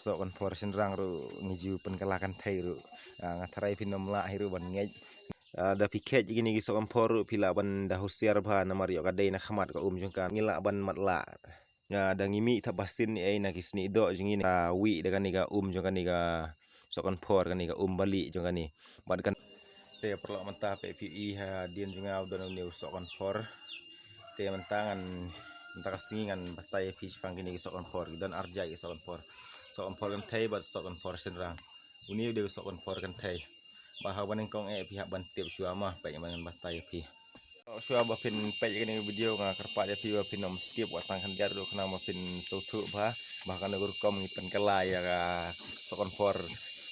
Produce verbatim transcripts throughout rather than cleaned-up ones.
Sohkynphor shynrang ruh ngi ju pynkylla kynthei ruh. Ah, nga tharai phin ym lah hi ruh ban ngeit. Ah, da phi kheit ïa kine ki sohkynphor ruh phi lah ban da husiar bha namar ïoh ka dei na khmat ka um jong ka ngi lah ban matlah. Ah, da ngi mih thap ba sien ïa na ki snieh doh jong ngi, ah, wih da kane ka um jong kane ka sohkynphor, kane ka um balieh jong kane. Bad kan te paralok mynta phi i hadien jong nga u don une u sohkynphor. Te mynta ngan, mynta ka sngi ngan batai phi shaphang kine ki sohkynphor, ki don arjait ki sohkynphor. Sohkynphor kynthei bad sohkynphor shynrang. Une u dei u sohkynphor kynthei. Ba haba nyngkong eh phi hap ban tip shuwa ma, peit ngan batai phi. Shuwa ba phin peit kane ka video nga kyrpad ïa phi ba phin ym skip wat tang khyndiat ruh khnang ba phin sngewthuh bha. Ba kane ka rukom ngi pynkylla ïa ka sohkynphor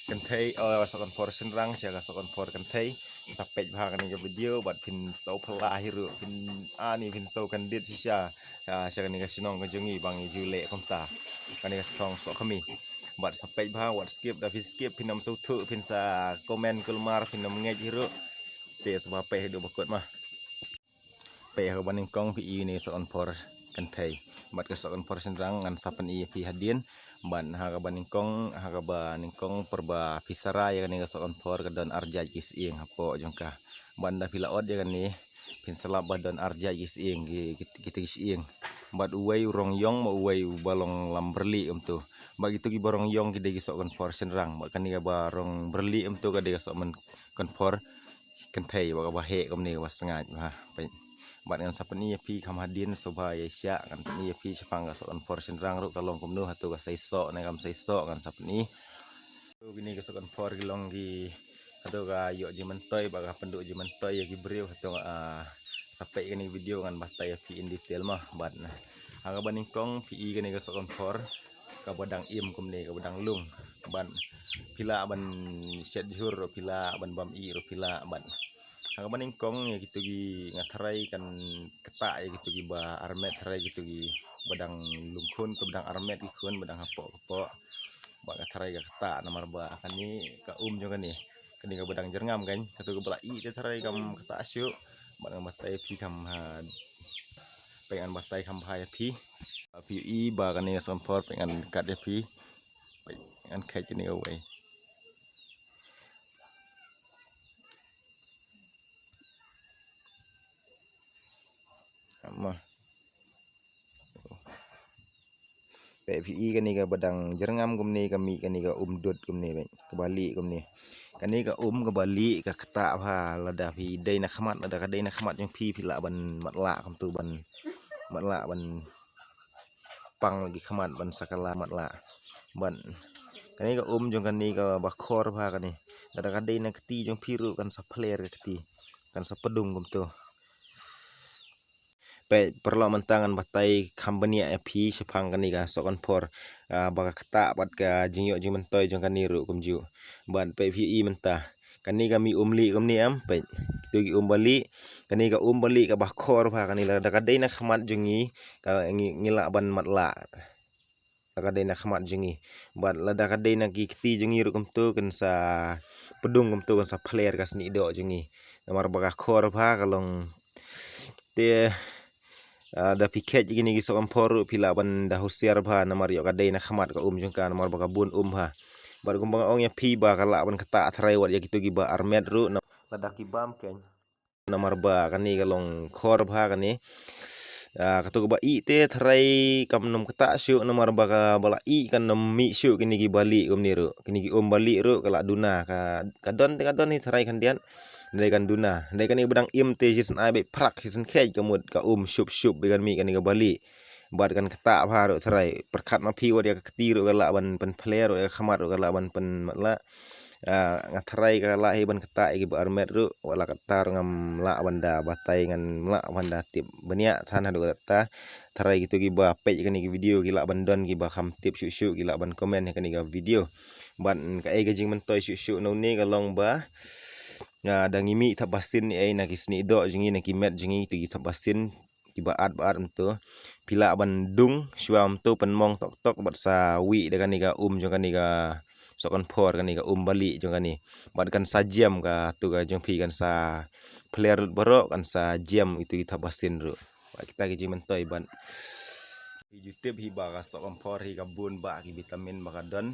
kynthei, oh, sohkynphor shynrang sha ka sohkynphor kynthei. Sa peit bha kane ka video bad phin sngewphylla hi ruh, phin ani phin sngewkyndit shisha. Sha kane ka shnong ka jong ngi ba ngi ju leh kumta. Kane ka shnong Sohkhmi. Bad sa peit bha wat skip, da phi skip phin ym sngewthuh, phin sa comment kulmar phin ym ngeit hi ruh. Te sngewbha peit haduh ba kut ma. Peit ha kaba nyngkong phi i ne sohkynphor kynthei. Bad ka sohkynphor shynrang ngan sa pyni phi hadien. Bad ha kaba nyngkong, ha kaba nyngkong por ba phi sara ïa kane ka sohkynphor ka don arjait ki shyieng hapoh jong ka. Bad da phi la ot ïa kane phin slap ba don arjait ki shyieng ki, ki, kita ki shyieng. Bad uwei u rong ïong ma uwei uba long lam byrlieh kumto. Bad kito kiba rong ïong ki dei ki sohkynphor shynrang. Bad kane kaba rong byrlieh kumto ka dei ka sohkynphor kynthei, ba kaba heh kumne kaba sngaid bha. Peit. Bad ngan sa pyni ïa phi kham hadien sngewbha ïa shah, ngan pyni ïa phi shaphang ka sohkynphor shynrang ruh ka long kumno, hato ka seisoh ne kam seisoh ngan sa pyni. Kine ka sohkynphor ki long ki, hato ka ïoh jingmyntoi ba ka pynduh jingmyntoi ïa ki briew, hato, ah, sa peit kane ka video ngan batai ïa phi in detail ma. Bad na ha kaba nyngkong phi i kane ka sohkynphor kaba dang im kumne, kaba dang lung. Bad phi lah ban shet jhur ruh phi lah, ban bam ih ruh phi lah. Bad ha kaba nyngkong ïa kito ki nga tharai kan ktah ïa kito kiba armet, tharai kito kiba dang lung khun, kiba dang armet ki khun, ba dang hapoh hapoh. Bad nga tharai ka ktah namar ba kane ka um jong kane, kane kaba dang jyrngam kan, kato kaba la ih te tharai kam ktah shuh. Bad ngan batai phi kham ha, peit ngan batai kham bha ïa phi. Phi i ba kane ka sohkynphor peit ngan kat ïa phi. Peit ngan kheit kane kawei. Ma. Peit phi i kane kaba dang jyrngam kumne ka mih kane ka um dud kumne, peit kaba lieh kumne. Kane ka um kaba lieh ka ktah bha, lada phi dei na khmat, lada ka dei na khmat jong phi phi lah ban matlah kumto, ban matlah ban pang la ki khmat ban sa kylla matlah. Bad kane ka um jong kane kaba khor bha kane, lada ka dei na kti jong phi ruh kan sa pler ka kti, kan sa pdung kumto. Peit paralok mynta ngan batai kham bniah ïa phi shaphang kane ka sohkynphor, ah, ba ka ktah bad ka jingïoh jingmyntoi jong kane ruh kumjuh. Bad peit phi i mynta kane ka mih um lieh kumne em, peit kito ki um balieh. Kane ka um balieh kaba khor bha kane, lada ka dei na khmat jong ngi ka ngi, ngi lah ban matlah. Lada ka dei na khmat jong ngi. Bad lada ka dei na ki kti jong ngi ruh kumto kan sa pdung kumto, kan sa pler ka snieh doh jong ngi. Namar ba ka khor bha ka long. Te, ah, da phi kheit ïa kine ki sohkynphor ruh phi lah ban da husiar bha namar ïoh ka dei na khmat ka um jong ka namar ba ka bun um bha. Bad kumba nga ong ïa phi ba ka lah ban ktah tharai wat ïa kito kiba armet ruh na, lada ki bam kein. Namar ba kane ka long khor bha kane. Ah, kato kaba ih te tharai kam nym ktah shuh namar ba kaba la ih kan nym mih shuh kine kiba lieh kumne ruh. Kine ki um balieh ruh ka la duna, ka, ka don te ka don hi tharai khyndiat. Hynrei kan duna. Hynrei kane ba dang im te shisien ai beit phrak shisien kheit ka mut ka um shup shup beit kan mih kane kaba lieh. Bad kan ktah bha ruh tharai. Pyrkhat ma phi wat ïa ka kti ruh ka lah ban pynpler, wat ïa ka khmat ruh ka lah ban pynmatlah. Ah, nga tharai ka lah hi ban ktah ïa kiba armet ruh, wat la katta ruh ngam lah ban da batai, ngam lah ban da tip bniah than haduh katta. Tharai kito kiba peit kane ka video ki lah ban don kiba kham tip shuh shuh, ki lah ban comment ha kane ka video. Bad kaei ka jingmyntoi shuh shuh na une ka long ba, ah, da ngi mih thap ba sien ïa na ki snieh doh jong ngi, na ki met jong ngi, kito ki thap ba sien kiba at ba at mynta. Phi lah ban dung shuwa mynta, pynmong tok tok bad sa wih da kane ka um jong kane ka sohkynphor, kane ka um balieh jong kane. Bad kan sa jem kato ka jong phi, kan sa pler lut baroh, kan sa jem ito ki thap ba sien ruh. Bad kita ki jingmyntoi bad Ju tip hi ba ka sohkynphor hi ka bun ba ki vitamin ba ka don.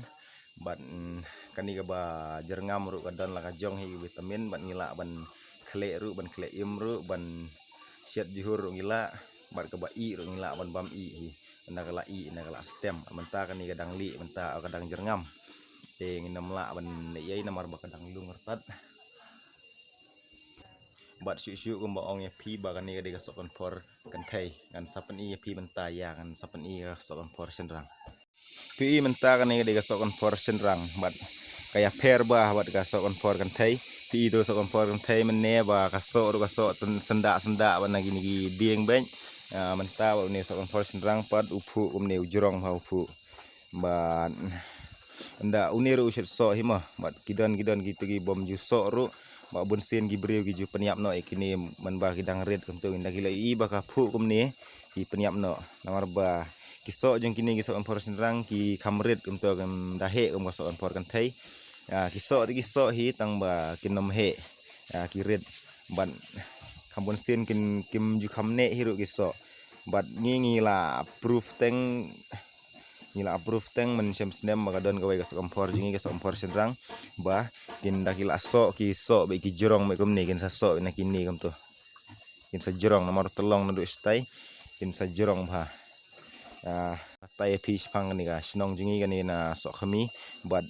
Bad, mm, kane kaba jyrngam ruh ka don la ka jong hi ki vitamin, bad ngi lah ban khleh ruh, ban khleh im ruh, ban shet jhur ruh ngi lah, bad kaba ih ruh ngi lah ban bam ih hi. Na ka la ih, na ka la stem. Mynta kane ka dang lieh, mynta ka dang jyrngam. Te ngin ym lah ban leh ei namar ba ka dang lung rtat. Bad shuh shuh kumba ong ïa phi ba kane ka dei ka sohkynphor kynthei. Ngan sa pyni ïa phi mynta ïa, ngan sa pyni ïa ka sohkynphor shynrang. Phi i mynta kane ka dei ka sohkynphor shynrang bad ka ïapher bha bad ka sohkynphor kynthei. Phi i to sohkynphor kynthei mynne ba ka soh ruh ka soh tyn-, syndah syndah bad na kine ki dieng beit. Ah, mynta bad une sohkynphor shynrang pat u phuh kumne, u jrong bha u phuh. Bad ynda une ruh u shet soh hi mo, bad ki don, ki don kito ki bym ju soh ruh. Bad bunsien ki briew ki ju pynïap noh ïa kine mynba ki dang rit kumto, ynda ki la ïohi ba ka phuh kumne ki pynïap noh. Namar ba ki soh jong kine ki sohkynphor shynrang ki kham rit kumto, kim da heh kum ka sohkynphor kynthei. Ah, ki soh te ki soh hi tang ba kin ym heh. Ah, ki rit. Bad kham bunsien kin, kim ju kham neh hi ruh ki soh. Bad ngi, ngi la proof teng, ngi la proof teng mynshem snem ba ka don kawei ka sohkynphor jong ngi, ka sohkynphor shynrang, ba kin da ki la soh, ki soh bad ki jrong bad kumne, kin sa soh na kine kumto. Kin sa jrong namar te long naduh shatai, kin sa jrong bha. Ah, tai phi shaphang kane ka shnong jong ngi kane na Sohkhmi, bad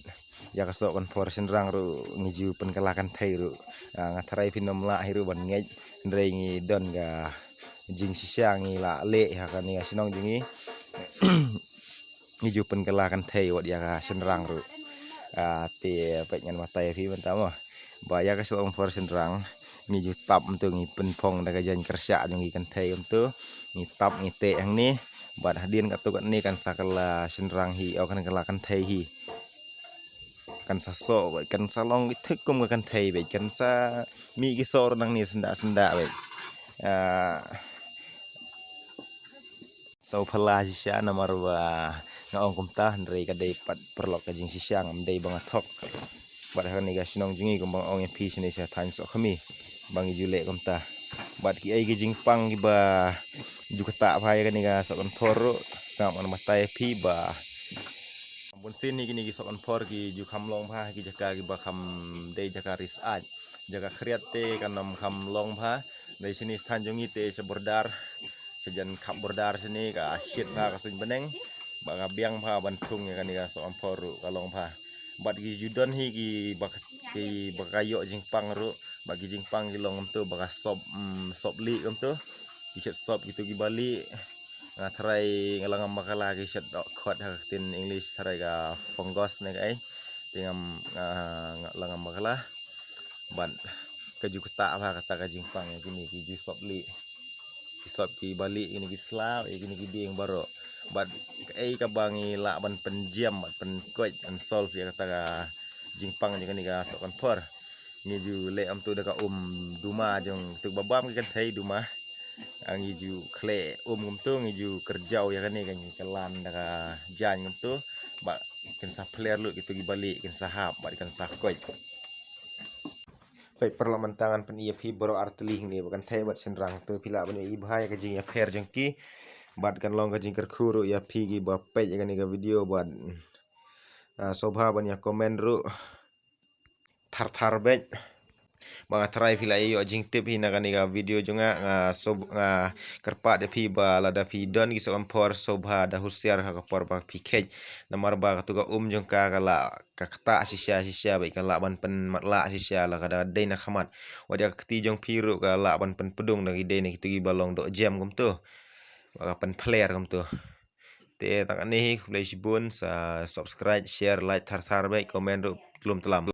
ïa ka sohkynphor shynrang ruh ngi ju pynkylla kynthei ruh. Ah, nga tharai phin ym lah hi ruh ban ngeit, hynrei ngi don ka jingshisha ngi la leh ha kane ka shnong jong ngi. Ngi ju pynkylla kynthei wat ïa ka shynrang ruh. Ah, te peit ngan batai phi mynta mo. Ba ïa ka sohkynphor shynrang ngi ju tap kumto, ngi pynphong da ka jaiñ kyrshah jong ngi kynthei kumto. Ngi tap ngi teh hangne. Bad hadien katto katne kan sa kylla shynrang hi, o kan kylla kynthei hi. Kan sa soh, kan sa long ki thik kum ka kynthei bad kan sa mih ki soh ruh nangne syndah syndah bad. Ah, Sa u phylla shisha namar ba nga ong kumta, hynrei ka dei pat paralok ka jingshisha, ngam dei ba nga thok. Bad ha kane ka shnong jong ngi kumba nga ong ïa phi shane sha thaiñ Sohkhmi ba ngi ju leh kumta. Bad kiei ki jingpang kiba ju ktah bha ïa kane ka sohkynphor ruh, sngap ngan batai ïa phi ba bunsien hi kine ki sohkynphor ki ju kham long bha ha ki jaka kiba kham dei jaka riewspah. Jaka khriat te kan ym kham long bha. Dei shane sha thaiñ jong ngi te sha border, sha jan khap border shane ka shit bha ka suiñ bneng. Ba ka biang bha ban thung ïa kane ka sohkynphor ruh ka long bha. Bad ki ju don hi kiba, kiba ka ïoh jingpang ruh. Bad ki jingpang ki long kumto ba ka sop, mm, sop lieh kumto. Ki shet sop kito kiba lieh. Nga tharai nga la ngam bakla ki shet dok khot ha ka ktien English tharai ka fungus ne kaei. Te ngam, nga, nga la ngam bakla. Bad ka ju ktah bha kata ka jingpang ïa kine ki ju sop lieh. Ki sop kiba lieh, kine ki sla, ïa kine ki dieng baroh. Bad kaei kaba ngi lah ban pynjem bad pynkoit, pynsolve ïa kata ka jingpang jong kane ka sohkynphor. Ngi ju leh kumto da ka um duma jong kito kiba bam ki kynthei duma. Ah, ngi ju khleh um kumto, ngi ju kyrjaw ïa kane, ka ngi kylla da ka jaiñ kumto. Ba kin sa phler lut kito kiba lieh, kin sa hap bad kin sa koit. Peit paralok, mynta ngan pyni ïa phi baroh ar tylli hangne ba kynthei bad shynrang, to phi lah ban ïohi bha ïa ka jingïapher jong ki. Bad kan long ka jingkyrkhu ruh ïa phi kiba peit ïa kane ka video bad, ah, sngewbha ban ïa comment ruh. Thar thar beit. Ba nga tharai phi la ïoh jingtip hi na kane ka video jong nga, nga sngewb-, nga kyrpad ïa phi ba lada phi don ki sohkynphor sngewbha da husiar ha ka por ba phi kheit. Namar ba kato ka um jong ka ka la ka ktah shisha shisha beit, ka lah ban pynmatlah shisha la ka da dei na khmat. Wat ïa ka kti jong phi ruh ka lah ban pynpdung da ki dei na kito kiba long dohjem kumto. Ba ka pynphler kumto. Te tang kane hi, khublei shibun, sa subscribe, share, like thar thar beit, comment ruh tlum tlam.